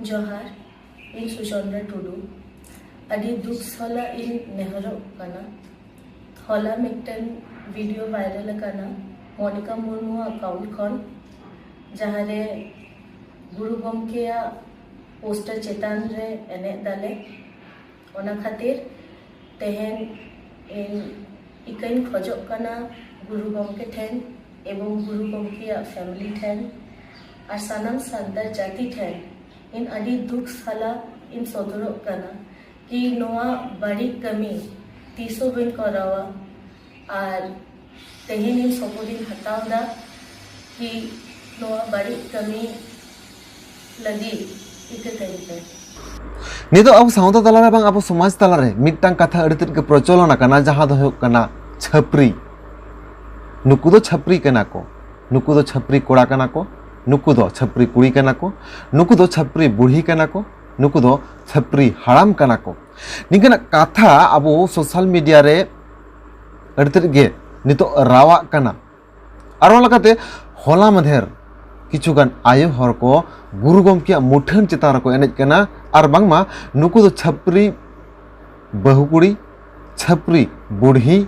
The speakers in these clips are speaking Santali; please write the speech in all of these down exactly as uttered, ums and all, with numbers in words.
ᱡᱚᱦᱟᱨ, ᱤᱧ ᱥᱩᱪᱚᱱᱫᱨᱟ ᱴᱩᱰᱩ᱾ ᱟᱹᱰᱤ ᱫᱩᱠ ᱥᱟᱞᱟᱜ ᱤᱧ ᱱᱮᱦᱚᱨᱚᱜ ᱠᱟᱱᱟ᱾ ᱦᱚᱞᱟ ᱢᱤᱫᱴᱮᱱ ᱵᱷᱤᱰᱤᱭᱳ ᱵᱷᱟᱭᱨᱟᱞ ᱟᱠᱟᱱᱟ ᱢᱚᱱᱤᱠᱟ ᱢᱩᱨᱢᱩ ᱟᱠᱟᱣᱩᱱᱴ ᱠᱷᱚᱱ, ᱡᱟᱦᱟᱸᱨᱮ ᱜᱩᱨᱩ ᱜᱚᱢᱠᱮᱭᱟᱜ ᱯᱳᱥᱴᱟᱨ ᱪᱮᱛᱟᱱ ᱨᱮ ᱮᱱᱮᱡ ᱫᱟᱞᱮ᱾ ᱚᱱᱟ ᱠᱷᱟᱹᱛᱤᱨ ᱛᱮᱦᱮᱧ ᱤᱧ ᱤᱠᱟᱹᱧ ᱠᱷᱚᱡᱚᱜ ᱠᱟᱱᱟ ᱜᱩᱨᱩ ᱜᱚᱢᱠᱮ ᱴᱷᱮᱱ ᱮᱵᱚᱝ ᱜᱩᱨᱩ ᱜᱚᱢᱠᱮᱭᱟᱜ ᱯᱷᱮᱢᱤᱞᱤ ᱴᱷᱮᱱ ᱟᱨ ᱥᱟᱱᱟᱢ ᱥᱟᱱᱛᱟᱲ ᱡᱟᱹᱛᱤ ᱴᱷᱮᱱ᱾ ᱤᱧ ᱟᱹᱰᱤ ᱫᱩᱠ ᱥᱟᱞᱟᱜ ᱤᱧ ᱥᱚᱫᱚᱨᱚᱜ ᱠᱟᱱᱟ ᱠᱤ ᱱᱚᱣᱟ ᱵᱟᱹᱲᱤᱡ ᱠᱟᱹᱢᱤ ᱛᱤᱥ ᱦᱚᱸ ᱵᱟᱹᱧ ᱠᱚᱨᱟᱣᱟ᱾ ᱟᱨ ᱛᱮᱦᱮᱧ ᱤᱧ ᱥᱚᱯᱚᱫ ᱤᱧ ᱦᱟᱛᱟᱣ ᱮᱫᱟ ᱠᱤ ᱱᱚᱣᱟ ᱵᱟᱹᱲᱤᱡ ᱠᱟᱹᱢᱤ ᱞᱟᱹᱜᱤᱫ ᱤᱠᱟᱹ ᱠᱟᱹᱧ ᱯᱮ᱾ ᱱᱤᱛᱚᱜ ᱟᱵᱚ ᱥᱟᱶᱛᱟ ᱛᱟᱞᱟᱨᱮ ᱵᱟᱝ ᱟᱵᱚ ᱥᱚᱢᱟᱡᱽ ᱛᱟᱞᱟᱨᱮ ᱢᱤᱫᱴᱟᱝ ᱠᱟᱛᱷᱟ ᱟᱹᱰᱤ ᱛᱮᱫ ᱜᱮ ᱯᱨᱚᱪᱚᱞᱚᱱ ᱟᱠᱟᱱᱟ, ᱡᱟᱦᱟᱸ ᱫᱚ ᱦᱩᱭᱩᱜ ᱠᱟᱱᱟ ᱪᱷᱟᱹᱯᱨᱤ᱾ ᱱᱩᱠᱩ ᱫᱚ ᱪᱷᱟᱹᱯᱨᱤ ᱠᱟᱱᱟ ᱠᱚ, ᱱᱩᱠᱩ ᱫᱚ ᱪᱷᱟᱹᱯᱨᱤ ᱠᱚᱲᱟ ᱠᱟᱱᱟ ᱠᱚ, ᱱᱩᱠᱩ ᱫᱚ ᱪᱷᱟᱹᱯᱨᱤ ᱠᱩᱲᱤ ᱠᱟᱱᱟ ᱠᱚ, ᱱᱩᱠᱩ ᱫᱚ ᱪᱷᱟᱹᱯᱨᱤ ᱵᱩᱲᱦᱤ ᱠᱟᱱᱟ ᱠᱚ, ᱱᱩᱠᱩ ᱫᱚ ᱪᱷᱟᱹᱯᱨᱤ ᱦᱟᱲᱟᱢ ᱠᱟᱱᱟ ᱠᱚ᱾ ᱱᱤᱝᱠᱟᱹᱱᱟᱜ ᱠᱟᱛᱷᱟ ᱟᱵᱚ ᱥᱳᱥᱟᱞ ᱢᱤᱰᱤᱭᱟ ᱨᱮ ᱟᱹᱰᱤ ᱛᱮᱫ ᱜᱮ ᱱᱤᱛᱚᱜ ᱨᱟᱣᱟᱜ ᱠᱟᱱᱟ᱾ ᱟᱨ ᱚᱱᱟ ᱞᱮᱠᱟᱛᱮ ᱦᱚᱞᱟ ᱢᱟᱫᱷᱮᱨ ᱠᱤᱪᱷᱩᱜᱟᱱ ᱟᱭᱳ ᱦᱚᱲ ᱠᱚ ᱜᱩᱨᱩ ᱜᱚᱢᱠᱮᱭᱟᱜ ᱢᱩᱴᱷᱟᱹᱱ ᱪᱮᱛᱟᱱ ᱨᱮᱠᱚ ᱮᱱᱮᱡ ᱠᱟᱱᱟ᱾ ᱟᱨ ᱵᱟᱝᱢᱟ ᱱᱩᱠᱩ ᱫᱚ ᱪᱷᱟᱹᱯᱨᱤ ᱵᱟᱹᱦᱩ ᱠᱩᱲᱤ, ᱪᱷᱟᱹᱯᱨᱤ ᱵᱩᱲᱦᱤ,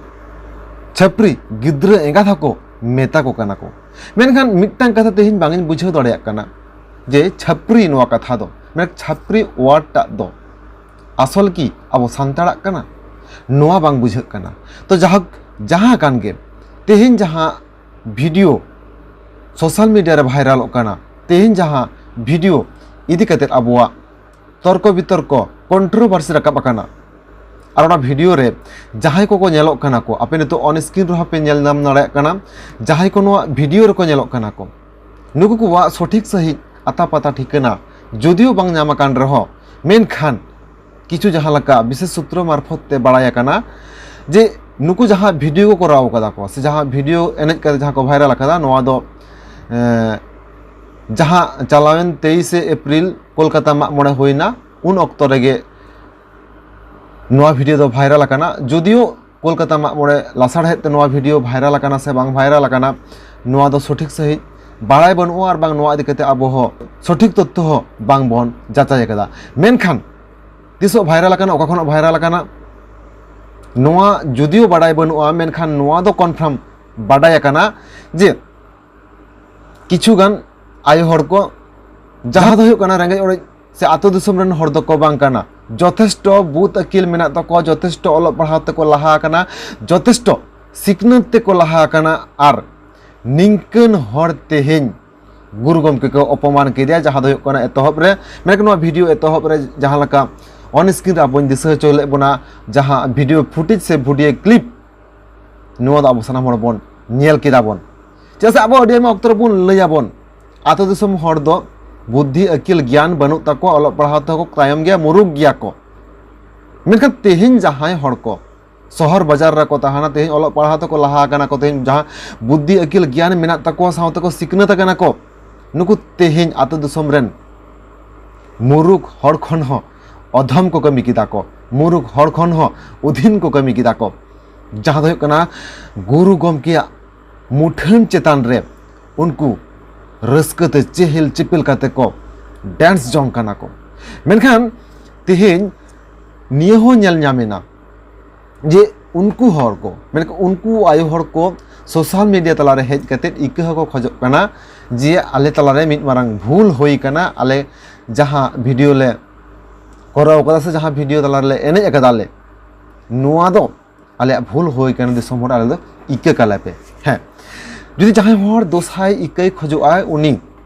ᱪᱷᱟᱹᱯᱨᱤ ᱜᱤᱫᱽᱨᱟᱹ ᱮᱸᱜᱟᱛ ᱦᱚᱸᱠᱚ ᱢᱮᱛᱟ ᱠᱚ ᱠᱟᱱᱟ ᱠᱚ᱾ ᱢᱮᱱᱠᱷᱟᱱ ᱢᱤᱫᱴᱟᱝ ᱠᱟᱛᱷᱟ ᱛᱮᱦᱮᱧ ᱵᱟᱝ ᱤᱧ ᱵᱩᱡᱷᱟᱹᱣ ᱫᱟᱲᱮᱭᱟᱜ ᱠᱟᱱᱟ ᱡᱮ ᱪᱷᱟᱹᱯᱨᱤ ᱱᱚᱣᱟ ᱠᱟᱛᱷᱟ ᱫᱚ, ᱢᱟᱱᱮ ᱪᱷᱟᱹᱯᱨᱤ ᱣᱟᱨᱰ ᱴᱟᱜ ᱫᱚ ᱟᱥᱚᱞ ᱠᱤ ᱟᱵᱚ ᱥᱟᱱᱛᱟᱲᱟᱜ ᱠᱟᱱᱟ? ᱱᱚᱣᱟ ᱵᱟᱝ ᱵᱩᱡᱷᱟᱹᱜ ᱠᱟᱱᱟ᱾ ᱛᱚ ᱡᱟᱦᱳᱠ, ᱡᱟᱦᱟᱸ ᱠᱟᱱ ᱜᱮ, ᱛᱮᱦᱮᱧ ᱡᱟᱦᱟᱸ ᱵᱷᱤᱰᱤᱭᱳ ᱥᱳᱥᱟᱞ ᱢᱤᱰᱤᱭᱟ ᱨᱮ ᱵᱷᱟᱭᱨᱟᱞᱚᱜ ᱠᱟᱱᱟ, ᱛᱮᱦᱮᱧ ᱡᱟᱦᱟᱸ ᱵᱷᱤᱰᱤᱭᱳ ᱤᱫᱤ ᱠᱟᱛᱮᱫ ᱟᱵᱚᱣᱟᱜ ᱛᱚᱨᱠᱚ ᱵᱤᱛᱚᱨᱠᱚ, ᱠᱚᱱᱴᱨᱳᱵᱷᱟᱨᱥᱤ ᱨᱟᱠᱟᱵ ᱟᱠᱟᱱᱟ, ᱟᱨ ᱚᱱᱟ ᱵᱷᱤᱰᱤᱭᱳ ᱨᱮ ᱡᱟᱦᱟᱸᱭ ᱠᱚᱠᱚ ᱧᱮᱞᱚᱜ ᱠᱟᱱᱟ ᱠᱚ, ᱟᱯᱮ ᱱᱤᱛᱚᱜ ᱚᱱ ᱥᱠᱨᱤᱱ ᱨᱮᱦᱚᱸ ᱯᱮ ᱧᱮᱞ ᱧᱟᱢ ᱫᱟᱲᱮᱭᱟᱜ ᱠᱟᱱᱟ, ᱡᱟᱦᱟᱸᱭ ᱠᱚ ᱱᱚᱣᱟ ᱵᱷᱤᱰᱤᱭᱳ ᱨᱮᱠᱚ ᱧᱮᱞᱚᱜ ᱠᱟᱱᱟ ᱠᱚ, ᱱᱩᱠᱩ ᱠᱚᱣᱟᱜ ᱥᱚᱴᱷᱤᱠ ᱥᱟᱺᱦᱤᱡ ᱟᱛᱟ ᱯᱟᱛᱟ ᱴᱷᱤᱠᱟᱹᱱᱟ ᱡᱩᱫᱤᱭᱳ ᱵᱟᱝ ᱧᱟᱢ ᱟᱠᱟᱱ ᱨᱮᱦᱚᱸ, ᱢᱮᱱᱠᱷᱟᱱ ᱠᱤᱪᱷᱩ ᱡᱟᱦᱟᱸ ᱞᱮᱠᱟ ᱵᱤᱥᱮᱥ ᱥᱩᱛᱨᱚ ᱢᱟᱨᱯᱷᱚᱛ ᱛᱮ ᱵᱟᱲᱟᱭ ᱟᱠᱟᱱᱟ ᱡᱮ ᱱᱩᱠᱩ ᱡᱟᱦᱟᱸ ᱵᱷᱤᱰᱤᱭᱳ ᱠᱚ ᱠᱚᱨᱟᱣ ᱠᱟᱫᱟ ᱠᱚ, ᱥᱮ ᱡᱟᱦᱟᱸ ᱵᱷᱤᱰᱤᱭᱳ ᱮᱱᱮᱡ ᱠᱟᱛᱮ ᱡᱟᱦᱟᱸ ᱠᱚ ᱵᱷᱟᱭᱨᱟᱞ ᱟᱠᱟᱫᱟ, ᱱᱚᱣᱟ ᱫᱚ, ᱮᱸ, ᱡᱟᱦᱟᱸ ᱪᱟᱞᱟᱣᱮᱱ ᱛᱮᱭᱤᱥᱮ ᱮᱯᱨᱤᱞ ᱠᱳᱞᱠᱟᱛᱟ ᱢᱟᱜ ᱢᱚᱬᱮ ᱦᱩᱭᱱᱟ, ᱩᱱ ᱚᱠᱛᱚ ᱨᱮᱜᱮ ᱱᱚᱣᱟ ᱵᱷᱤᱰᱤᱭᱳ ᱫᱚ ᱵᱷᱟᱭᱨᱟᱞ ᱟᱠᱟᱱᱟ᱾ ᱡᱩᱫᱤᱭᱳ ᱠᱳᱞᱠᱟᱛᱟ ᱢᱟᱜ ᱢᱚᱬᱮ ᱞᱟᱥᱟᱲᱦᱮᱫ ᱛᱮ ᱱᱚᱣᱟ ᱵᱷᱤᱰᱤᱭᱳ ᱵᱷᱟᱭᱨᱟᱞ ᱟᱠᱟᱱᱟ ᱥᱮ ᱵᱟᱝ ᱵᱷᱟᱭᱨᱟᱞ ᱟᱠᱟᱱᱟ, ᱱᱚᱣᱟ ᱫᱚ ᱥᱚᱴᱷᱤᱠ ᱥᱟᱺᱦᱤᱡ ᱵᱟᱲᱟᱭ ᱵᱟᱹᱱᱩᱜᱼᱟ, ᱟᱨ ᱵᱟᱝ ᱱᱚᱣᱟ ᱤᱫᱤ ᱠᱟᱛᱮ ᱟᱵᱚ ᱦᱚᱸ ᱥᱚᱴᱷᱤᱠ ᱛᱚᱛᱛᱷᱚ ᱦᱚᱸ ᱵᱟᱝ ᱵᱚᱱ ᱡᱟᱪᱟᱭ ᱟᱠᱟᱫᱟ᱾ ᱢᱮᱱᱠᱷᱟᱱ ᱛᱤᱥᱚᱜ ᱵᱷᱟᱭᱨᱟᱞ ᱟᱠᱟᱱᱟ, ᱚᱠᱟ ᱠᱷᱚᱱᱟᱜ ᱵᱷᱟᱭᱨᱟᱞ ᱟᱠᱟᱱᱟ, ᱱᱚᱣᱟ ᱡᱩᱫᱤᱭᱳ ᱵᱟᱲᱟᱭ ᱵᱟᱹᱱᱩᱜᱼᱟ, ᱢᱮᱱᱠᱷᱟᱱ ᱱᱚᱣᱟ ᱫᱚ ᱠᱚᱱᱯᱷᱟᱨᱢ ᱵᱟᱰᱟᱭ ᱟᱠᱟᱱᱟ ᱡᱮ ᱠᱤᱪᱷᱩ ᱜᱟᱱ ᱟᱭᱳ ᱦᱚᱲ ᱠᱚ, ᱡᱟᱦᱟᱸ ᱫᱚ ᱦᱩᱭᱩᱜ ᱠᱟᱱᱟ ᱨᱮᱸᱜᱮᱡ ᱚᱨᱮᱡ ᱥᱮ ᱟᱛᱳ ᱫᱤᱥᱚᱢ ᱨᱮᱱ ᱦᱚᱲ ᱫᱚᱠᱚ ᱵᱟᱝ ᱠᱟᱱᱟ, ᱡᱚᱛᱷᱮᱥᱴᱚ ᱵᱩᱫ ᱟᱹᱠᱤᱞ ᱢᱮᱱᱟᱜ ᱛᱟᱠᱚᱣᱟ, ᱡᱚᱛᱷᱮᱥᱴᱚ ᱚᱞᱚᱜ ᱯᱟᱲᱦᱟᱣ ᱛᱮᱠᱚ ᱞᱟᱦᱟ ᱟᱠᱟᱱᱟ, ᱡᱚᱛᱷᱮᱥᱴᱚ ᱥᱤᱠᱷᱱᱟᱹᱛ ᱛᱮᱠᱚ ᱞᱟᱦᱟ ᱟᱠᱟᱱᱟ, ᱟᱨ ᱱᱤᱝᱠᱟᱹᱱ ᱦᱚᱲ ᱛᱮᱦᱮᱧ ᱜᱩᱨᱩ ᱜᱚᱢᱠᱮ ᱠᱚ ᱚᱯᱚᱢᱟᱱ ᱠᱮᱫᱮᱭᱟ᱾ ᱡᱟᱦᱟᱸ ᱫᱚ ᱦᱩᱭᱩᱜ ᱠᱟᱱᱟ ᱮᱛᱚᱦᱚᱵ ᱨᱮ, ᱢᱮᱱ ᱱᱚᱣᱟ ᱵᱷᱤᱰᱤᱭᱳ ᱮᱛᱚᱦᱚᱵ ᱨᱮ ᱡᱟᱦᱟᱸ ᱞᱮᱠᱟ ᱚᱱ ᱥᱠᱨᱤᱱ ᱨᱮ ᱟᱵᱚᱧ ᱫᱤᱥᱟᱹ ᱦᱚᱪᱚ ᱞᱮᱫ ᱵᱚᱱᱟ, ᱡᱟᱦᱟᱸ ᱵᱷᱤᱰᱤᱭᱳ ᱯᱷᱩᱴᱮᱡᱽ ᱥᱮ ᱵᱷᱤᱰᱤᱭᱳ ᱠᱞᱤᱯ, ᱱᱚᱣᱟ ᱫᱚ ᱟᱵᱚ ᱥᱟᱱᱟᱢ ᱦᱚᱲ ᱵᱚᱱ ᱧᱮᱞ ᱠᱮᱫᱟ ᱵᱚᱱ᱾ ᱪᱮᱫᱟᱜ ᱥᱮ ᱟᱵᱚ ᱟᱹᱰᱤ ᱟᱭᱢᱟ ᱚᱠᱛᱚ ᱨᱮᱵᱚᱱ ᱞᱟᱹᱭ ᱟᱵᱚᱱ, ᱟᱛᱳ ᱫᱤᱥᱚᱢ ᱦᱚᱲ ᱫᱚ ᱵᱩᱫᱽᱫᱷᱤ ᱟᱹᱠᱤᱞ ᱜᱮᱭᱟᱱ ᱵᱟᱹᱱᱩᱜ ᱛᱟᱠᱚᱣᱟ, ᱚᱞᱚᱜ ᱯᱟᱲᱦᱟᱣ ᱛᱮᱦᱚᱸ ᱠᱚ ᱛᱟᱭᱚᱢ ᱜᱮᱭᱟ, ᱢᱩᱨᱩᱠ ᱜᱮᱭᱟ ᱠᱚ᱾ ᱢᱮᱱᱠᱷᱟᱱ ᱛᱮᱦᱮᱧ ᱡᱟᱦᱟᱸᱭ ᱦᱚᱲ ᱠᱚ ᱥᱚᱦᱚᱨ ᱵᱟᱡᱟᱨ ᱨᱮᱠᱚ ᱛᱟᱦᱮᱱᱟ, ᱛᱮᱦᱮᱧ ᱚᱞᱚᱜ ᱯᱟᱲᱦᱟᱣ ᱛᱮᱠᱚ ᱞᱟᱦᱟ ᱟᱠᱟᱱᱟ ᱠᱚ, ᱛᱮᱦᱮᱧ ᱡᱟᱦᱟᱸ ᱵᱩᱫᱽᱫᱷᱤ ᱟᱹᱠᱤᱞ ᱜᱮᱭᱟᱱ ᱢᱮᱱᱟᱜ ᱛᱟᱠᱚᱣᱟ, ᱥᱟᱶᱛᱮ ᱠᱚ ᱥᱤᱠᱷᱱᱟᱹᱛ ᱟᱠᱟᱱᱟ ᱠᱚ, ᱱᱩᱠᱩ ᱛᱮᱦᱮᱧ ᱟᱛᱳ ᱫᱤᱥᱚᱢ ᱨᱮᱱ ᱢᱩᱨᱩᱠ ᱦᱚᱲ ᱠᱷᱚᱱ ᱦᱚᱸ ᱚᱫᱷᱚᱢ ᱠᱚ ᱠᱟᱹᱢᱤ ᱠᱮᱫᱟ ᱠᱚ, ᱢᱩᱨᱩᱠ ᱦᱚᱲ ᱠᱷᱚᱱ ᱦᱚᱸ ᱚᱫᱷᱤᱱ ᱠᱚ ᱠᱟᱹᱢᱤ ᱠᱮᱫᱟ ᱠᱚ᱾ ᱡᱟᱦᱟᱸ ᱫᱚ ᱦᱩᱭᱩᱜ ᱠᱟᱱᱟ ᱜᱩᱨᱩ ᱜᱚᱢᱠᱮᱭᱟᱜ ᱢᱩᱴᱷᱟᱹᱱ ᱪᱮᱛᱟᱱ ᱨᱮ ᱩᱱᱠᱩ ᱨᱟᱹᱥᱠᱟᱹ ᱛᱮ ᱪᱮᱦᱮᱞ ᱪᱮᱯᱮᱞ ᱠᱟᱛᱮ ᱠᱚ ᱰᱮᱱᱥ ᱡᱚᱝ ᱠᱟᱱᱟ ᱠᱚ᱾ ᱢᱮᱱᱠᱷᱟᱱ ᱛᱮᱦᱮᱧ ᱱᱤᱭᱟᱹ ᱦᱚᱸ ᱧᱮᱞ ᱧᱟᱢᱮᱱᱟ ᱡᱮ ᱩᱱᱠᱩ ᱦᱚᱲ ᱠᱚ, ᱢᱮᱱᱠᱷᱟᱱ ᱩᱱᱠᱩ ᱟᱭᱳ ᱦᱚᱲ ᱠᱚ ᱥᱳᱥᱟᱞ ᱢᱤᱰᱤᱭᱟ ᱛᱟᱞᱟᱨᱮ ᱦᱮᱡ ᱠᱟᱛᱮ ᱤᱠᱟᱹ ᱦᱚᱸᱠᱚ ᱠᱷᱚᱡᱚᱜ ᱠᱟᱱᱟ ᱡᱮ ᱟᱞᱮ ᱛᱟᱞᱟᱨᱮ ᱢᱤᱫ ᱢᱟᱨᱟᱝ ᱵᱷᱩᱞ ᱦᱩᱭ ᱠᱟᱱᱟ, ᱟᱞᱮ ᱡᱟᱦᱟᱸ ᱵᱷᱤᱰᱤᱭᱳ ᱞᱮ ᱠᱚᱨᱟᱣ ᱠᱟᱫᱟ ᱥᱮ ᱡᱟᱦᱟᱸ ᱵᱷᱤᱰᱤᱭᱳ ᱛᱟᱞᱟ ᱨᱮᱞᱮ ᱮᱱᱮᱡ ᱟᱠᱟᱫᱟ ᱞᱮ, ᱱᱚᱣᱟ ᱫᱚ ᱟᱞᱮᱭᱟᱜ ᱵᱷᱩᱞ ᱦᱩᱭ ᱠᱟᱱᱟ, ᱫᱤᱥᱚᱢ ᱦᱚᱲ ᱟᱞᱮ ᱫᱚ ᱤᱠᱟᱹ ᱠᱟᱞᱮ ᱯᱮ᱾ ᱦᱮᱸ, ᱡᱩᱫᱤ ᱡᱟᱦᱟᱸᱭ ᱦᱚᱲ ᱫᱚᱥᱟᱭ ᱤᱠᱟᱹᱭ ᱠᱷᱚᱡᱚᱜᱼᱟᱭ, ᱩᱱᱤ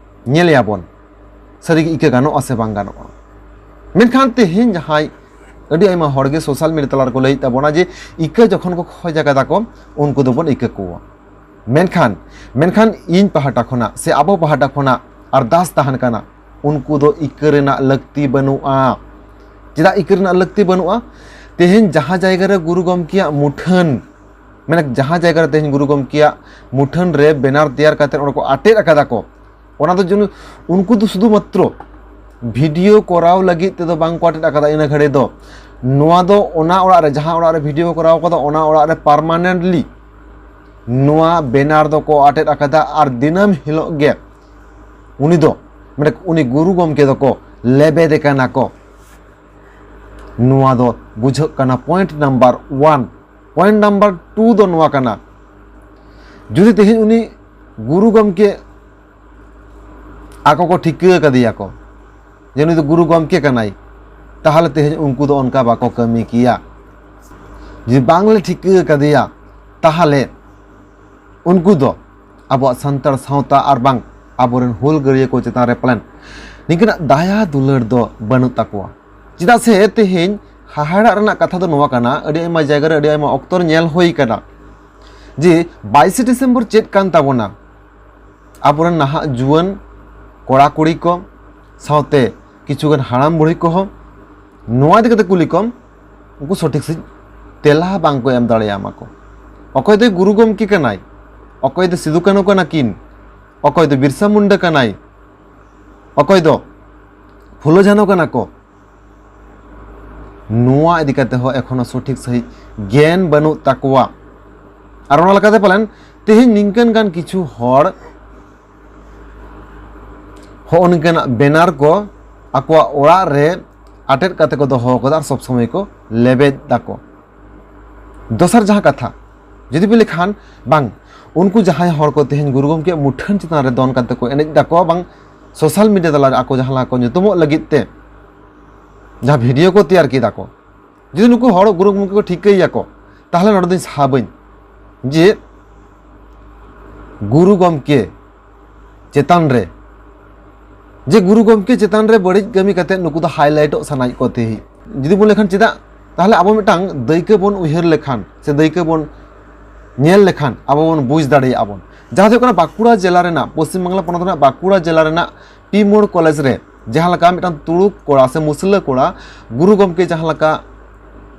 ᱧᱮᱞᱮᱭᱟᱵᱚᱱ ᱥᱟᱹᱨᱤᱜᱮ ᱤᱠᱟᱹ ᱜᱟᱱᱚᱜᱼᱟ ᱥᱮ ᱵᱟᱝ ᱜᱟᱱᱚᱜᱼᱟ᱾ ᱢᱮᱱᱠᱷᱟᱱ ᱛᱮᱦᱮᱧ ᱡᱟᱦᱟᱸᱭ ᱟᱹᱰᱤ ᱟᱭᱢᱟ ᱦᱚᱲ ᱜᱮ ᱥᱳᱥᱟᱞ ᱢᱤᱰᱤᱭᱟ ᱛᱟᱞᱟ ᱨᱮᱠᱚ ᱞᱟᱹᱭᱮᱫ ᱛᱟᱵᱚᱱᱟ ᱡᱮ ᱤᱠᱟᱹ ᱡᱚᱠᱷᱚᱱ ᱠᱚ ᱠᱷᱚᱡ ᱟᱠᱟᱫᱟ ᱠᱚ, ᱩᱱᱠᱩ ᱫᱚᱵᱚᱱ ᱤᱠᱟᱹ ᱠᱚᱣᱟ᱾ ᱢᱮᱱᱠᱷᱟᱱ, ᱢᱮᱱᱠᱷᱟᱱ ᱤᱧ ᱯᱟᱦᱴᱟ ᱠᱷᱚᱱᱟᱜ ᱥᱮ ᱟᱵᱚ ᱯᱟᱦᱴᱟ ᱠᱷᱚᱱᱟᱜ ᱟᱨᱫᱟᱥ ᱛᱟᱦᱮᱱ ᱠᱟᱱᱟ, ᱩᱱᱠᱩ ᱫᱚ ᱤᱠᱟᱹ ᱨᱮᱱᱟᱜ ᱞᱟᱹᱠᱛᱤ ᱵᱟᱹᱱᱩᱜᱼᱟ᱾ ᱪᱮᱫᱟᱜ ᱤᱠᱟᱹ ᱨᱮᱱᱟᱜ ᱞᱟᱹᱠᱛᱤ ᱵᱟᱹᱱᱩᱜᱼᱟ? ᱛᱮᱦᱮᱧ ᱡᱟᱦᱟᱸ ᱡᱟᱭᱜᱟ ᱨᱮ ᱜᱩᱨᱩ ᱜᱚᱢᱠᱮᱭᱟᱜ ᱢᱩᱴᱷᱟᱹᱱ, ᱢᱟᱱᱮ ᱡᱟᱦᱟᱸ ᱡᱟᱭᱜᱟ ᱨᱮ ᱛᱮᱦᱮᱧ ᱜᱩᱨᱩ ᱜᱚᱢᱠᱮᱭᱟᱜ ᱢᱩᱴᱷᱟᱹᱱ ᱨᱮ ᱵᱮᱱᱟᱨ ᱛᱮᱭᱟᱨ ᱠᱟᱛᱮ ᱚᱸᱰᱮ ᱠᱚ ᱟᱴᱮᱫ ᱟᱠᱟᱫᱟ ᱠᱚ, ᱚᱱᱟ ᱫᱚ ᱡᱩᱱ-, ᱩᱱᱠᱩ ᱫᱚ ᱥᱩᱫᱷᱩ ᱢᱟᱛᱨᱚ ᱵᱷᱤᱰᱤᱭᱳ ᱠᱚᱨᱟᱣ ᱞᱟᱹᱜᱤᱫ ᱛᱮᱫᱚ ᱵᱟᱝ ᱠᱚ ᱟᱴᱮᱫ ᱟᱠᱟᱫᱟ᱾ ᱤᱱᱟᱹ ᱜᱷᱟᱹᱲᱤ ᱫᱚ ᱱᱚᱣᱟ ᱫᱚ ᱚᱱᱟ ᱚᱲᱟᱜ ᱨᱮ, ᱡᱟᱦᱟᱸ ᱚᱲᱟᱜ ᱨᱮ ᱵᱷᱤᱰᱤᱭᱳ ᱠᱚ ᱠᱚᱨᱟᱣ ᱠᱟᱫᱟ, ᱚᱱᱟ ᱚᱲᱟᱜ ᱨᱮ ᱯᱟᱨᱢᱟᱱᱮᱱᱴᱞᱤ ᱱᱚᱣᱟ ᱵᱮᱱᱟᱨ ᱫᱚᱠᱚ ᱟᱴᱮᱫ ᱟᱠᱟᱫᱟ ᱟᱨ ᱫᱤᱱᱟᱹᱢ ᱦᱤᱞᱳᱜ ᱜᱮ ᱩᱱᱤ ᱫᱚ, ᱢᱟᱱᱮ, ᱩᱱᱤ ᱜᱩᱨᱩ ᱜᱚᱢᱠᱮ ᱫᱚᱠᱚ ᱞᱮᱵᱮᱫᱮ ᱠᱟᱱᱟ ᱠᱚ᱾ ᱱᱚᱣᱟ ᱫᱚ ᱵᱩᱡᱷᱟᱹᱜ ᱠᱟᱱᱟ point number one᱾ Point number two ᱫᱚ ᱱᱚᱣᱟ ᱠᱟᱱᱟ, ᱡᱩᱫᱤ ᱛᱮᱦᱮᱧ ᱩᱱᱤ ᱜᱩᱨᱩ ᱜᱚᱢᱠᱮ ᱟᱠᱚ ᱠᱚ ᱴᱷᱤᱠᱟᱹ ᱟᱠᱟᱫᱮᱭᱟ ᱠᱚ ᱡᱮ ᱱᱩᱭ ᱫᱚ ᱜᱩᱨᱩ ᱜᱚᱢᱠᱮ ᱠᱟᱱᱟᱭ, ᱛᱟᱦᱚᱞᱮ ᱛᱮᱦᱮᱧ ᱩᱱᱠᱩ ᱫᱚ ᱚᱱᱠᱟ ᱵᱟᱠᱚ ᱠᱟᱹᱢᱤ ᱠᱮᱭᱟ᱾ ᱡᱩᱫᱤ ᱵᱟᱝᱞᱮ ᱴᱷᱤᱠᱟᱹ ᱟᱠᱟᱫᱮᱭᱟ, ᱛᱟᱦᱚᱞᱮ ᱩᱱᱠᱩ ᱫᱚ ᱟᱵᱚᱣᱟᱜ ᱥᱟᱱᱛᱟᱲ ᱥᱟᱶᱛᱟ ᱟᱨ ᱵᱟᱝ ᱟᱵᱚᱨᱮᱱ ᱦᱩᱞᱜᱟᱹᱨᱤᱭᱟᱹ ᱠᱚ ᱪᱮᱛᱟᱱ ᱨᱮ ᱯᱟᱞᱮᱱ ᱱᱤᱝᱠᱟᱹᱱᱟᱜ ᱫᱟᱭᱟ ᱫᱩᱞᱟᱹᱲ ᱫᱚ ᱵᱟᱹᱱᱩᱜ ᱛᱟᱠᱚᱣᱟ᱾ ᱪᱮᱫᱟᱜ ᱥᱮ ᱛᱮᱦᱮᱧ ᱦᱟᱦᱟᱲᱟᱜ ᱨᱮᱱᱟᱜ ᱠᱟᱛᱷᱟ ᱫᱚ ᱱᱚᱣᱟ ᱠᱟᱱᱟ, ᱟᱹᱰᱤ ᱟᱭᱢᱟ ᱡᱟᱭᱜᱟ ᱨᱮ ᱟᱹᱰᱤ ᱟᱭᱢᱟ ᱚᱠᱛᱚ ᱨᱮ ᱧᱮᱞ ᱦᱩᱭ ᱠᱟᱱᱟ ᱡᱮ ᱵᱟᱭᱤᱥᱮ ᱰᱤᱥᱮᱢᱵᱚᱨ ᱪᱮᱫ ᱠᱟᱱ ᱛᱟᱵᱚᱱᱟ, ᱟᱵᱚᱨᱮᱱ ᱱᱟᱦᱟᱜ ᱡᱩᱣᱟᱹᱱ ᱠᱚᱲᱟ ᱠᱩᱲᱤ ᱠᱚ ᱥᱟᱶᱛᱮ ᱠᱤᱪᱷᱩᱜᱟᱱ ᱦᱟᱲᱟᱢ ᱵᱩᱲᱦᱤ ᱠᱚᱦᱚᱸ ᱱᱚᱣᱟ ᱤᱫᱤ ᱠᱟᱛᱮ ᱠᱩᱞᱤ ᱠᱚᱢ, ᱩᱱᱠᱩ ᱥᱚᱴᱷᱤᱠ ᱥᱟᱺᱦᱤᱡ ᱛᱮᱞᱟ ᱵᱟᱝ ᱠᱚ ᱮᱢ ᱫᱟᱲᱮᱭᱟᱢᱟ ᱠᱚ᱾ ᱚᱠᱚᱭ ᱫᱚᱭ ᱜᱩᱨᱩ ᱜᱚᱢᱠᱮ ᱠᱟᱱᱟᱭ, ᱚᱠᱚᱭ ᱫᱚ ᱥᱤᱫᱩ ᱠᱟᱹᱱᱦᱩ ᱠᱟᱱᱟ ᱠᱤᱱ, ᱚᱠᱚᱭ ᱫᱚ ᱵᱤᱨᱥᱟ ᱢᱩᱱᱰᱟ ᱠᱟᱱᱟᱭ, ᱚᱠᱚᱭ ᱫᱚ ᱯᱷᱩᱞᱳ ᱡᱷᱟᱱᱳ ᱠᱟᱱᱟ ᱠᱚ, ᱱᱚᱣᱟ ᱤᱫᱤ ᱠᱟᱛᱮ ᱦᱚᱸ ᱮᱠᱷᱚᱱᱳ ᱥᱚᱴᱷᱤᱠ ᱥᱟᱺᱦᱤᱡ ᱜᱮᱭᱟᱱ ᱵᱟᱹᱱᱩᱜ ᱛᱟᱠᱚᱣᱟ᱾ ᱟᱨ ᱚᱱᱟ ᱞᱮᱠᱟᱛᱮ ᱯᱟᱞᱮᱱ ᱛᱮᱦᱮᱧ ᱱᱤᱝᱠᱟᱹᱱ ᱜᱟᱱ ᱠᱤᱪᱷᱩ ᱦᱚᱲ ᱦᱚᱸᱜᱼᱚ ᱱᱤᱝᱠᱟᱹᱱᱟᱜ ᱵᱮᱱᱟᱨ ᱠᱚ ᱟᱠᱚᱣᱟᱜ ᱚᱲᱟᱜ ᱨᱮ ᱟᱴᱮᱫ ᱠᱟᱛᱮ ᱠᱚ ᱫᱚᱦᱚ ᱠᱟᱫᱟ ᱟᱨ ᱥᱚᱵ ᱥᱚᱢᱚᱭ ᱠᱚ ᱞᱮᱵᱮᱫ ᱫᱟᱠᱚ᱾ ᱫᱚᱥᱟᱨ ᱡᱟᱦᱟᱸ ᱠᱟᱛᱷᱟ, ᱡᱩᱫᱤ ᱵᱤᱱ ᱞᱮᱠᱷᱟᱱ, ᱵᱟᱝ, ᱩᱱᱠᱩ ᱡᱟᱦᱟᱸᱭ ᱦᱚᱲ ᱠᱚ ᱛᱮᱦᱮᱧ ᱜᱩᱨᱩ ᱜᱚᱢᱠᱮᱭᱟᱜ ᱢᱩᱴᱷᱟᱹᱱ ᱪᱮᱛᱟᱱ ᱨᱮ ᱫᱚᱱ ᱠᱟᱛᱮ ᱠᱚ ᱮᱱᱮᱡ ᱫᱟᱠᱚ, ᱵᱟᱝ, ᱥᱳᱥᱟᱞ ᱢᱤᱰᱤᱭᱟ ᱛᱟᱞᱟᱨᱮ ᱟᱠᱚ ᱡᱟᱦᱟᱸ ᱞᱮᱠᱟ ᱠᱚ ᱧᱩᱛᱩᱢᱚᱜ ᱞᱟᱹᱜᱤᱫ ᱛᱮ ᱡᱟᱦᱟᱸ ᱵᱷᱤᱰᱤᱭᱳ ᱠᱚ ᱛᱮᱭᱟᱨ ᱠᱮᱫᱟ ᱠᱚ, ᱡᱩᱫᱤ ᱱᱩᱠᱩ ᱦᱚᱲ ᱜᱩᱨᱩ ᱜᱚᱢᱠᱮ ᱠᱚ ᱴᱷᱤᱠᱟᱹᱭᱮᱭᱟ ᱠᱚ, ᱛᱟᱦᱚᱞᱮ ᱱᱚᱰᱮ ᱫᱚᱧ ᱥᱟᱵᱟᱹᱧ ᱡᱮ ᱜᱩᱨᱩ ᱜᱚᱢᱠᱮ ᱪᱮᱛᱟᱱ ᱨᱮ, ᱡᱮ ᱜᱩᱨᱩ ᱜᱚᱢᱠᱮ ᱪᱮᱛᱟᱱ ᱨᱮ ᱵᱟᱹᱲᱤᱡ ᱠᱟᱹᱢᱤ ᱠᱟᱛᱮ ᱱᱩᱠᱩ ᱫᱚ ᱦᱟᱭᱞᱟᱭᱤᱴᱚᱜ ᱥᱟᱱᱟᱭᱮᱫ ᱠᱚ ᱛᱮᱦᱮᱸᱫ᱾ ᱡᱩᱫᱤ ᱵᱚᱱ ᱞᱟᱹᱭ ᱠᱷᱟᱱ ᱪᱮᱫᱟᱜ? ᱛᱟᱦᱚᱞᱮ ᱟᱵᱚ ᱢᱤᱫᱴᱟᱝ ᱫᱟᱹᱭᱠᱟᱹ ᱵᱚᱱ ᱩᱭᱦᱟᱹᱨ ᱞᱮᱠᱷᱟᱱ ᱥᱮ ᱫᱟᱹᱭᱠᱟᱹ ᱵᱚᱱ ᱧᱮᱞ ᱞᱮᱠᱷᱟᱱ ᱟᱵᱚ ᱵᱚᱱ ᱵᱩᱡᱽ ᱫᱟᱲᱮᱭᱟᱜᱼᱟ ᱵᱚᱱ᱾ ᱡᱟᱦᱟᱸ ᱫᱚ ᱦᱩᱭᱩᱜ ᱠᱟᱱᱟ ᱵᱟᱸᱠᱩᱲᱟ ᱡᱮᱞᱟ ᱨᱮᱱᱟᱜ, ᱯᱚᱥᱪᱤᱢ ᱵᱟᱝᱞᱟ ᱯᱚᱱᱚᱛ ᱨᱮᱱᱟᱜ ᱵᱟᱸᱠᱩᱲᱟ ᱡᱮᱞᱟ ᱨᱮᱱᱟᱜ ᱯᱤ ᱢᱳᱲ ᱠᱚᱞᱮᱡᱽ ᱨᱮ ᱡᱟᱦᱟᱸ ᱞᱮᱠᱟ ᱢᱤᱫᱴᱟᱝ ᱛᱩᱲᱩᱠ ᱠᱚᱲᱟ ᱥᱮ ᱢᱩᱥᱞᱟᱹ ᱠᱚᱲᱟ ᱜᱩᱨᱩ ᱜᱚᱢᱠᱮ ᱡᱟᱦᱟᱸ ᱞᱮᱠᱟ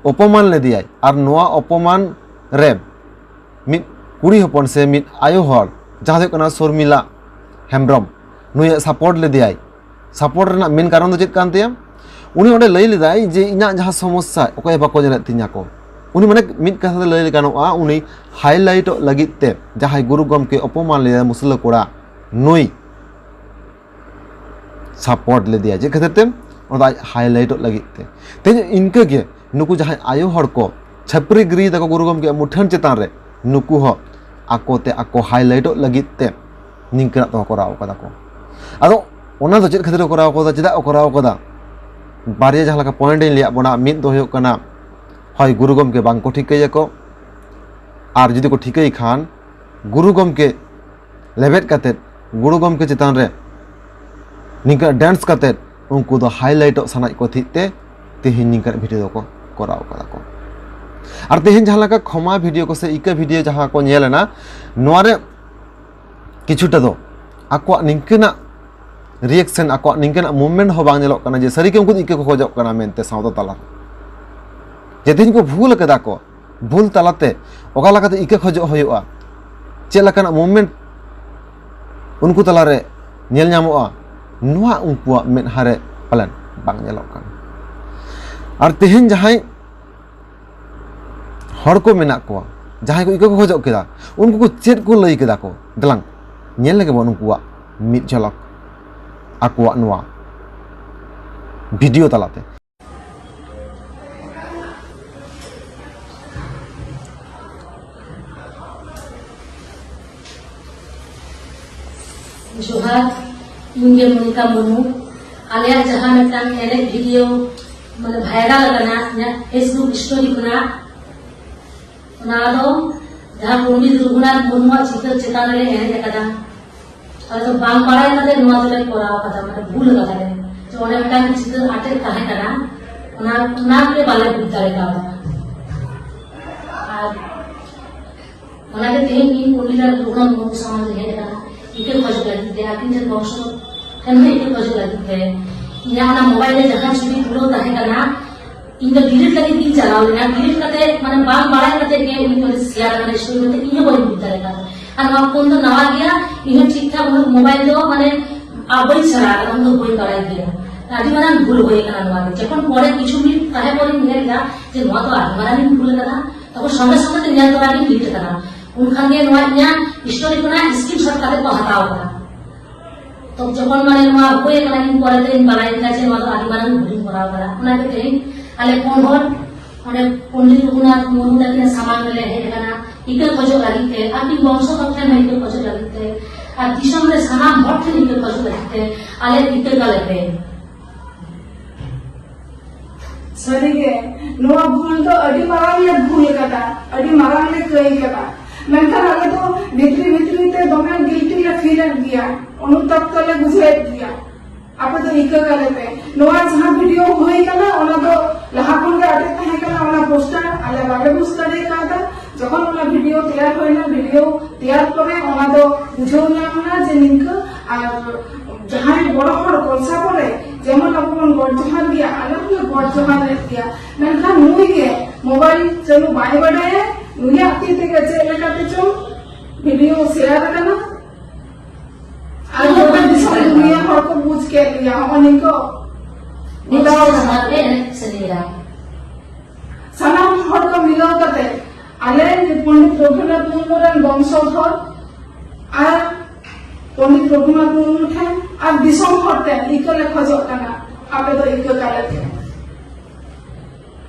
ᱚᱯᱚᱢᱟᱱ ᱞᱮᱫᱮᱭᱟᱭ, ᱟᱨ ᱱᱚᱣᱟ ᱚᱯᱚᱢᱟᱱ ᱨᱮ ᱢᱤᱫ ᱠᱩᱲᱤ ᱦᱚᱯᱚᱱ ᱥᱮ ᱢᱤᱫ ᱟᱭᱳ ᱦᱚᱲ ᱡᱟᱦᱟᱸ ᱫᱚ ᱦᱩᱭᱩᱜ ᱠᱟᱱᱟ ᱥᱚᱨᱢᱤᱞᱟ ᱦᱮᱢᱵᱨᱚᱢ, ᱱᱩᱭᱮ ᱥᱟᱯᱳᱨᱴ ᱞᱮᱫᱮᱭᱟᱭ᱾ ᱥᱟᱯᱳᱨᱴ ᱨᱮᱱᱟᱜ ᱢᱮᱱ ᱠᱟᱨᱚᱱ ᱫᱚ ᱪᱮᱫ ᱠᱟᱱ ᱛᱟᱭᱟ? ᱩᱱᱤ ᱚᱸᱰᱮ ᱞᱟᱹᱭ ᱞᱮᱫᱟᱭ ᱡᱮ ᱤᱧᱟᱹᱜ ᱡᱟᱦᱟᱸ ᱥᱚᱢᱚᱥᱥᱟ ᱚᱠᱚᱭ ᱦᱚᱸ ᱵᱟᱠᱚ ᱧᱮᱞᱮᱫ ᱛᱤᱧᱟᱹ ᱠᱚ, ᱩᱱᱤ ᱢᱟᱱᱮ ᱢᱤᱫ ᱠᱟᱛᱷᱟ ᱛᱮ ᱞᱟᱹᱭ ᱜᱟᱱᱚᱜᱼᱟ, ᱩᱱᱤ ᱦᱟᱭᱞᱟᱭᱤᱴᱚᱜ ᱞᱟᱹᱜᱤᱫ ᱛᱮ ᱡᱟᱦᱟᱸᱭ ᱜᱩᱨᱩ ᱜᱚᱢᱠᱮ ᱚᱯᱚᱢᱟᱱ ᱞᱮᱫᱟ ᱢᱩᱥᱞᱟᱹ ᱠᱚᱲᱟ, ᱱᱩᱭ ᱥᱟᱯᱳᱨᱴ ᱞᱮᱫᱮᱭᱟ᱾ ᱪᱮᱫ ᱠᱷᱟᱹᱛᱤᱨ ᱛᱮ? ᱚᱱᱟ ᱫᱚ ᱟᱡ ᱦᱟᱭᱞᱟᱭᱤᱴᱚᱜ ᱞᱟᱹᱜᱤᱫ ᱛᱮ᱾ ᱛᱮᱦᱮᱧ ᱤᱱᱠᱟᱹ ᱜᱮ ᱱᱩᱠᱩ ᱡᱟᱦᱟᱸᱭ ᱟᱭᱳ ᱦᱚᱲ ᱠᱚ ᱪᱷᱟᱹᱯᱨᱤ ᱜᱤᱨᱤ ᱫᱟᱠᱚ ᱜᱩᱨᱩ ᱜᱚᱢᱠᱮᱭᱟᱜ ᱢᱩᱴᱷᱟᱹᱱ ᱪᱮᱛᱟᱱ ᱨᱮ, ᱱᱩᱠᱩ ᱦᱚᱸ ᱟᱠᱚ ᱛᱮ ᱟᱠᱚ ᱦᱟᱭᱞᱟᱭᱤᱴᱚᱜ ᱞᱟᱹᱜᱤᱫ ᱛᱮ ᱱᱤᱝᱠᱟᱹᱱᱟᱜ ᱫᱚ ᱠᱚᱨᱟᱣ ᱠᱟᱫᱟ ᱠᱚ᱾ ᱟᱫᱚ ᱚᱱᱟ ᱫᱚ ᱪᱮᱫ ᱠᱷᱟᱹᱛᱤᱨ ᱠᱚ ᱠᱚᱨᱟᱣ ᱠᱟᱫᱟ, ᱪᱮᱫᱟᱜ ᱠᱚ ᱠᱚᱨᱟᱣ ᱠᱟᱫᱟ? ᱵᱟᱨᱭᱟ ᱡᱟᱦᱟᱸ ᱞᱮᱠᱟ ᱯᱚᱭᱮᱱᱴ ᱤᱧ ᱞᱟᱹᱭᱟᱫ ᱵᱚᱱᱟ, ᱢᱤᱫ ᱫᱚ ᱦᱩᱭᱩᱜ ᱠᱟᱱᱟ ᱦᱳᱭ ᱜᱩᱨᱩ ᱜᱚᱢᱠᱮ ᱵᱟᱝ ᱠᱚ ᱴᱷᱤᱠᱟᱹᱭᱟᱠᱚ, ᱟᱨ ᱡᱩᱫᱤ ᱠᱚ ᱴᱷᱤᱠᱟᱹᱭ ᱠᱷᱟᱱ ᱜᱩᱨᱩ ᱜᱚᱢᱠᱮ ᱞᱮᱵᱮᱫ ᱠᱟᱛᱮᱫ ᱜᱩᱨᱩ ᱜᱚᱢᱠᱮ ᱪᱮᱛᱟᱱ ᱨᱮ ᱱᱤᱝᱠᱟᱹ ᱰᱮᱱᱥ ᱠᱟᱛᱮᱫ ᱩᱱᱠᱩ ᱫᱚ ᱦᱟᱭᱞᱟᱭᱤᱴᱚᱜ ᱥᱟᱱᱟᱭᱮᱫ ᱠᱚ ᱛᱟᱦᱮᱸᱫ ᱛᱮ ᱛᱮᱦᱮᱧ ᱱᱤᱝᱠᱟᱹᱱᱟᱜ ᱵᱷᱤᱰᱤᱭᱳ ᱫᱚᱠᱚ ᱠᱚᱨᱟᱣ ᱠᱟᱫᱟ ᱠᱚ᱾ ᱟᱨ ᱛᱮᱦᱮᱧ ᱡᱟᱦᱟᱸ ᱞᱮᱠᱟ ᱠᱷᱚᱢᱟ ᱵᱷᱤᱰᱤᱭᱳ ᱠᱚ ᱥᱮ ᱤᱠᱟᱹ ᱵᱷᱤᱰᱤᱭᱳ ᱡᱟᱦᱟᱸ ᱠᱚ ᱧᱮᱞ ᱮᱱᱟ, ᱱᱚᱣᱟ ᱨᱮ ᱠᱤᱪᱷᱩᱴᱟ ᱫᱚ ᱟᱠᱚᱣᱟᱜ ᱱᱤᱝᱠᱟᱹᱱᱟᱜ ᱨᱤᱭᱮᱠᱥᱮᱱ, ᱟᱠᱚᱣᱟᱜ ᱱᱤᱝᱠᱟᱹᱱᱟᱜ ᱢᱩᱵᱷᱢᱮᱱᱴ ᱦᱚᱸ ᱵᱟᱝ ᱧᱮᱞᱚᱜ ᱠᱟᱱᱟ ᱡᱮ ᱥᱟᱹᱨᱤᱜᱮ ᱩᱱᱠᱩ ᱫᱚ ᱤᱠᱟᱹ ᱠᱚ ᱠᱷᱚᱡᱚᱜ ᱠᱟᱱᱟ ᱢᱮᱱᱛᱮ ᱥᱟᱶᱛᱟ ᱛᱟᱞᱟ ᱨᱮ᱾ ᱡᱮ ᱛᱮᱦᱮᱧ ᱠᱚ ᱵᱷᱩᱞ ᱠᱟᱫᱟ ᱠᱚ, ᱵᱷᱩᱞ ᱛᱟᱞᱟᱛᱮ ᱚᱠᱟ ᱞᱮᱠᱟᱛᱮ ᱤᱠᱟᱹ ᱠᱷᱚᱡᱚᱜ ᱦᱩᱭᱩᱜᱼᱟ, ᱪᱮᱫ ᱞᱮᱠᱟᱱᱟᱜ ᱢᱩᱵᱷᱢᱮᱱᱴ ᱩᱱᱠᱩ ᱛᱟᱞᱟᱨᱮ ᱧᱮᱞ ᱧᱟᱢᱚᱜᱼᱟ, ᱱᱚᱣᱟ ᱩᱱᱠᱩᱣᱟᱜ ᱢᱮᱫᱦᱟ ᱨᱮ ᱯᱟᱞᱮᱱ ᱵᱟᱝ ᱧᱮᱞᱚᱜ ᱠᱟᱱᱟ᱾ ᱟᱨ ᱛᱮᱦᱮᱧ ᱡᱟᱦᱟᱸᱭ ᱦᱚᱲ ᱠᱚ ᱢᱮᱱᱟᱜ ᱠᱚᱣᱟ, ᱡᱟᱦᱟᱸᱭ ᱠᱚ ᱤᱠᱟᱹ ᱠᱚ ᱠᱷᱚᱡᱚᱜ ᱠᱮᱫᱟ, ᱩᱱᱠᱩ ᱠᱚ ᱪᱮᱫ ᱠᱚ ᱞᱟᱹᱭ ᱠᱮᱫᱟ ᱠᱚ, ᱫᱮᱞᱟᱝ ᱧᱮᱞ ᱞᱮᱜᱮ ᱵᱚᱱ ᱩᱱᱠᱩᱣᱟᱜ ᱢᱤᱫ ᱡᱷᱚᱞᱚᱠ ᱟᱠᱚᱣᱟᱜ ᱱᱚᱣᱟ ᱵᱷᱤᱰᱤᱭᱳ ᱛᱟᱞᱟᱛᱮ᱾ ᱡᱚᱦᱟᱨ, ᱤᱧ ᱜᱮ ᱢᱚᱱᱤᱠᱟ ᱢᱩᱨᱢᱩ᱾ ᱟᱞᱮᱭᱟᱜ ᱡᱟᱦᱟᱸ ᱢᱤᱫᱴᱟᱝ ᱮᱱᱮᱡ ᱵᱷᱤᱰᱤᱭᱳ ᱢᱟᱱᱮ ᱵᱷᱟᱭᱨᱟᱞ ᱟᱠᱟᱱᱟ ᱤᱧᱟᱹᱜ Facebook ᱥᱴᱳᱨᱤ ᱠᱷᱚᱱᱟᱜ, ᱚᱱᱟ ᱫᱚ ᱡᱟᱦᱟᱸ ᱯᱚᱱᱰᱤᱛ ᱨᱚᱜᱷᱩᱱᱟᱛᱷ ᱢᱩᱨᱢᱩᱣᱟᱜ ᱪᱤᱛᱟᱹᱨ ᱪᱮᱛᱟᱱ ᱨᱮ ᱮᱱᱮᱡ ᱟᱠᱟᱫᱟ᱾ ᱟᱞᱮ ᱫᱚ ᱵᱟᱝ ᱵᱟᱲᱟᱭ ᱠᱟᱛᱮ ᱱᱚᱣᱟ ᱫᱚᱞᱮ ᱠᱚᱨᱟᱣ ᱟᱠᱟᱫᱟ, ᱢᱟᱱᱮ ᱵᱷᱩᱞ ᱟᱠᱟᱫᱟ ᱞᱮ᱾ ᱡᱮ ᱚᱸᱰᱮ ᱢᱤᱫᱴᱟᱝ ᱪᱤᱛᱟᱹᱨ ᱟᱴᱮᱫ ᱛᱟᱦᱮᱸ ᱠᱟᱱᱟ, ᱚᱱᱟ, ᱚᱱᱟ ᱜᱮ ᱵᱟᱞᱮ ᱵᱩᱡᱽ ᱫᱟᱲᱮ ᱠᱟᱣᱫᱟ᱾ ᱟᱨ ᱚᱱᱟᱜᱮ ᱛᱮᱦᱮᱧ ᱤᱧ ᱯᱚᱱᱰᱤᱛ ᱨᱚᱜᱷᱩᱱᱟᱛᱷ ᱢᱩᱨᱢᱩ ᱥᱟᱢᱟᱝ ᱨᱮ ᱦᱮᱡ ᱟᱠᱟᱱᱟ, ᱤᱠᱟᱹ ᱠᱷᱚᱡᱚᱜ ᱞᱟᱹᱜᱤᱫ ᱛᱮ, ᱟᱹᱠᱤᱱ ᱴᱷᱮᱱ ᱵᱚᱝᱥᱚ ᱴᱷᱮᱱ ᱦᱚᱸ ᱤᱠᱟᱹ ᱠᱷᱚᱡᱚᱜ ᱞᱟᱹᱜᱤᱫ ᱛᱮ᱾ ᱤᱧᱟᱹᱜ ᱚᱱᱟ ᱢᱳᱵᱟᱭᱤᱞ ᱨᱮ ᱡᱟᱦᱟᱸ ᱪᱷᱚᱵᱤ ᱛᱩᱞᱟᱹᱣ ᱛᱟᱦᱮᱸ ᱠᱟᱱᱟ, ᱤᱧ ᱫᱚ ᱰᱤᱞᱤᱴ ᱞᱟᱹᱜᱤᱫ ᱜᱤᱧ ᱪᱟᱞᱟᱣ ᱞᱮᱱᱟ᱾ ᱰᱤᱞᱤᱴ ᱠᱟᱛᱮ, ᱢᱟᱱᱮ, ᱵᱟᱝ ᱵᱟᱲᱟᱭ ᱠᱟᱛᱮ ᱜᱮ ᱩᱱᱤ ᱚᱸᱰᱮ ᱥᱮᱭᱟᱨ ᱟᱠᱟᱱᱟ ᱥᱴᱳᱨᱤ ᱠᱟᱛᱮ, ᱤᱧ ᱦᱚᱸ ᱵᱟᱹᱧ ᱵᱩᱡᱽ ᱫᱟᱲᱮ ᱠᱟᱣᱫᱟ᱾ ᱟᱨ ᱱᱚᱣᱟ ᱯᱷᱳᱱ ᱫᱚ ᱱᱟᱣᱟ ᱜᱮᱭᱟ, ᱤᱧ ᱦᱚᱸ ᱴᱷᱤᱠ ᱴᱷᱟᱠ ᱩᱱᱟᱹᱜ ᱢᱳᱵᱟᱭᱤᱞ ᱫᱚ, ᱢᱟᱱᱮ, ᱟᱨ ᱵᱟᱹᱧ ᱥᱮᱬᱟ ᱟᱠᱟᱫᱟ, ᱩᱱᱟᱹᱜ ᱵᱟᱹᱧ ᱵᱟᱲᱟᱭ ᱜᱮᱭᱟ᱾ ᱟᱹᱰᱤ ᱢᱟᱨᱟᱝ ᱵᱷᱩᱞ ᱦᱩᱭ ᱟᱠᱟᱱᱟ ᱱᱚᱣᱟ ᱫᱚ᱾ ᱡᱚᱠᱷᱚᱱ ᱯᱚᱨᱮ ᱠᱤᱪᱷᱩ ᱢᱤᱱᱤᱴ ᱛᱟᱦᱮᱸ ᱯᱚᱨᱮᱧ ᱧᱮᱞ ᱮᱫᱟ ᱡᱮ ᱱᱚᱣᱟ ᱫᱚ ᱟᱹᱰᱤ ᱢᱟᱨᱟᱝ ᱤᱧ ᱵᱷᱩᱞ ᱟᱠᱟᱫᱟ, ᱛᱚᱠᱷᱚᱱ ᱥᱚᱸᱜᱮ ᱥᱚᱸᱜᱮ ᱛᱮ ᱧᱮᱞ ᱛᱚᱨᱟ ᱜᱤᱧ delete ᱟᱠᱟᱫᱟ᱾ ᱩᱱ ᱠᱷᱟᱱ ᱜᱮ ᱱᱚᱣᱟ ᱤᱧᱟᱹᱜ ᱦᱤᱥᱴᱳᱨᱤ ᱠᱷᱚᱱᱟᱜ ᱥᱠᱨᱤᱱᱥᱚᱴ ᱠᱟᱛᱮ ᱠᱚ ᱦᱟᱛᱟᱣ ᱟᱠᱟᱫᱟ᱾ ᱛᱚ ᱡᱚᱠᱷᱚᱱ ᱢᱟᱱᱮ ᱱᱚᱣᱟ ᱦᱩᱭ ᱟᱠᱟᱱᱟ, ᱤᱧ ᱯᱚᱨᱮ ᱛᱮᱧ ᱵᱟᱲᱟᱭ ᱠᱮᱫᱟ ᱡᱮ ᱱᱚᱣᱟ ᱫᱚ ᱟᱹᱰᱤ ᱢᱟᱨᱟᱝ ᱵᱷᱩᱞᱤᱧ ᱠᱚᱨᱟᱣ ᱟᱠᱟᱫᱟ᱾ ᱚᱱᱟ ᱠᱷᱟᱹᱛᱤᱨ ᱟᱞᱮ ᱯᱩᱱ ᱦᱚᱲ ᱚᱸᱰᱮ ᱯᱚᱱᱰᱤᱛ ᱨᱚᱜᱷᱩᱱᱟᱛᱷ ᱢᱩᱨᱢᱩ ᱛᱟᱹᱠᱤᱱᱟᱜ ᱥᱟᱢᱟᱝ ᱨᱮᱞᱮ ᱦᱮᱡ ᱟᱠᱟᱱᱟ ᱤᱠᱟᱹ ᱠᱷᱚᱡᱚᱜ ᱞᱟᱹᱜᱤᱫ ᱛᱮ, ᱟᱹᱠᱤᱱ ᱵᱚᱝᱥᱚ ᱦᱚᱲ ᱴᱷᱮᱱ ᱦᱚᱸ ᱤᱠᱟᱹ ᱠᱷᱚᱡᱚᱜ ᱞᱟᱹᱜᱤᱫ ᱛᱮ, ᱟᱨ ᱫᱤᱥᱚᱢ ᱨᱮ ᱥᱟᱱᱟᱢ ᱦᱚᱲ ᱴᱷᱮᱱ ᱤᱠᱟᱹ ᱠᱷᱚᱡᱚᱜ ᱞᱟᱹᱜᱤᱫ ᱛᱮ ᱟᱞᱮ ᱤᱠᱟᱹ ᱠᱟᱞᱮ ᱯᱮ᱾ ᱥᱟᱹᱨᱤᱜᱮ, ᱱᱚᱣᱟ ᱵᱷᱩᱞ ᱫᱚ ᱟᱹᱰᱤ ᱢᱟᱨᱟᱝ ᱞᱮ ᱵᱷᱩᱞ ᱠᱟᱫᱟ, ᱟᱹᱰᱤ ᱢᱟᱨᱟᱝ ᱞᱮ ᱠᱟᱹᱭ ᱠᱟᱫᱟ᱾ ᱢᱮᱱᱠᱷᱟᱱ ᱟᱞᱮ ᱫᱚ ᱵᱷᱤᱛᱨᱤ ᱵᱷᱤᱛᱨᱤ ᱛᱮ ᱫᱚᱢᱮ ᱜᱤᱞᱴᱤ ᱞᱮ ᱯᱷᱤᱞ ᱮᱫ ᱜᱮᱭᱟ, ᱚᱱᱩᱛᱟᱯ ᱛᱟᱞᱮ ᱵᱩᱡᱷᱟᱹᱣᱮᱫ ᱜᱮᱭᱟ᱾ ᱟᱯᱮ ᱫᱚ ᱤᱠᱟᱹ ᱠᱟᱞᱮ ᱯᱮ᱾ ᱱᱚᱣᱟ ᱡᱟᱦᱟᱸ ᱵᱷᱤᱰᱤᱭᱳ ᱦᱩᱭ ᱠᱟᱱᱟ, ᱚᱱᱟ ᱫᱚ ᱞᱟᱦᱟ ᱠᱷᱚᱱ ᱜᱮ ᱟᱴᱮᱫ ᱛᱟᱦᱮᱸ ᱠᱟᱱᱟ, ᱚᱱᱟ ᱯᱳᱥᱴᱟᱨ ᱟᱞᱮ ᱵᱟᱞᱮ ᱵᱩᱡᱽ ᱫᱟᱲᱮ ᱠᱟᱣᱫᱟ᱾ ᱡᱚᱠᱷᱚᱱ ᱚᱱᱟ ᱵᱷᱤᱰᱤᱭᱳ ᱛᱮᱭᱟᱨ ᱦᱩᱭᱱᱟ, ᱵᱷᱤᱰᱤᱭᱳ ᱛᱮᱭᱟᱨ ᱯᱚᱨᱮ ᱚᱱᱟ ᱫᱚ ᱵᱩᱡᱷᱟᱹᱣ ᱧᱟᱢ ᱮᱱᱟ ᱡᱮ ᱱᱤᱝᱠᱟᱹ᱾ ᱟᱨ ᱡᱟᱦᱟᱸᱭ ᱵᱚᱲᱚ ᱦᱚᱲ ᱠᱚᱞᱥᱟ ᱠᱚᱨᱮ, ᱡᱮᱢᱚᱱ ᱟᱵᱚ ᱵᱚᱱ ᱜᱚᱰ ᱡᱚᱦᱟᱨ ᱜᱮᱭᱟ, ᱟᱞᱮ ᱦᱚᱸᱞᱮ ᱜᱚᱰ ᱡᱚᱦᱟᱨ ᱞᱮᱫ ᱜᱮᱭᱟ, ᱢᱮᱱᱠᱷᱟᱱ ᱱᱩᱭ ᱜᱮ ᱢᱳᱵᱟᱭᱤᱞ ᱪᱟᱹᱞᱩ ᱵᱟᱭ ᱵᱟᱰᱟᱭᱟ, ᱱᱩᱭᱟᱜ ᱛᱤ ᱛᱮᱜᱮ ᱪᱮᱫ ᱞᱮᱠᱟᱛᱮ ᱪᱚᱝ ᱵᱷᱤᱰᱤᱭᱳ ᱥᱮᱭᱟᱨ ᱟᱠᱟᱱᱟ᱾ ᱟᱨ ᱜᱚᱴᱟ ᱫᱤᱥᱚᱢ ᱫᱩᱱᱤᱭᱟᱹ ᱦᱚᱲ ᱠᱚ ᱵᱩᱡᱽ ᱠᱮᱫ ᱜᱮᱭᱟ, ᱦᱚᱸᱜᱼᱚ ᱱᱤᱝᱠᱟᱹ ᱜᱚᱴᱟ ᱥᱟᱱᱟᱢ ᱦᱚᱲ ᱠᱚ ᱢᱤᱞᱟᱹᱣ ᱠᱟᱛᱮ ᱟᱞᱮ ᱯᱚᱱᱰᱤᱛ ᱨᱚᱜᱷᱩᱱᱟᱛᱷ ᱢᱩᱨᱢᱩ ᱨᱮᱱ ᱵᱚᱝᱥᱚᱫᱷᱚᱨ ᱟᱨ ᱯᱚᱱᱰᱤᱛ ᱨᱚᱜᱷᱩᱱᱟᱛᱷ ᱢᱩᱨᱢᱩ ᱴᱷᱮᱱ ᱟᱨ ᱫᱤᱥᱚᱢ ᱦᱚᱲ ᱴᱷᱮᱱ ᱤᱠᱟᱹ ᱞᱮ ᱠᱷᱚᱡᱚᱜ ᱠᱟᱱᱟ, ᱟᱯᱮ ᱫᱚ ᱤᱠᱟᱹ ᱠᱟᱞᱮ ᱯᱮ᱾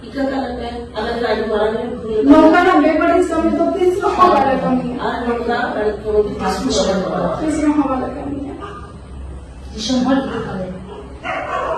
ᱤᱠᱟᱹ ᱠᱟᱞᱮ ᱯᱮ, ᱟᱞᱮ ᱫᱚ ᱟᱹᱰᱤ ᱢᱟᱨᱟᱝ ᱞᱮ ᱵᱷᱩᱞ ᱟᱠᱟᱫᱟ᱾ ᱱᱚᱝᱠᱟᱱᱟᱜ ᱵᱮᱵᱟᱹᱲᱤᱡ ᱠᱟᱹᱢᱤ ᱫᱚ ᱛᱤᱥ ᱨᱮᱦᱚᱸ ᱵᱟᱞᱮ ᱠᱟᱹᱢᱤᱭᱟ᱾ ᱟᱨ ᱱᱚᱝᱠᱟ ᱵᱟᱹᱲᱤᱡ ᱠᱟᱹᱢᱤ ᱫᱚ ᱛᱤᱥ ᱦᱚᱸ ᱵᱟᱞᱮ ᱠᱚᱨᱟᱣᱟ᱾ ᱛᱤᱥ ᱨᱮᱦᱚᱸ ᱵᱟᱞᱮ ᱠᱟᱹᱢᱤᱭᱟ᱾ ᱫᱤᱥᱚᱢ ᱦᱚᱲ ᱤᱠᱟᱹ ᱠᱟᱞᱮ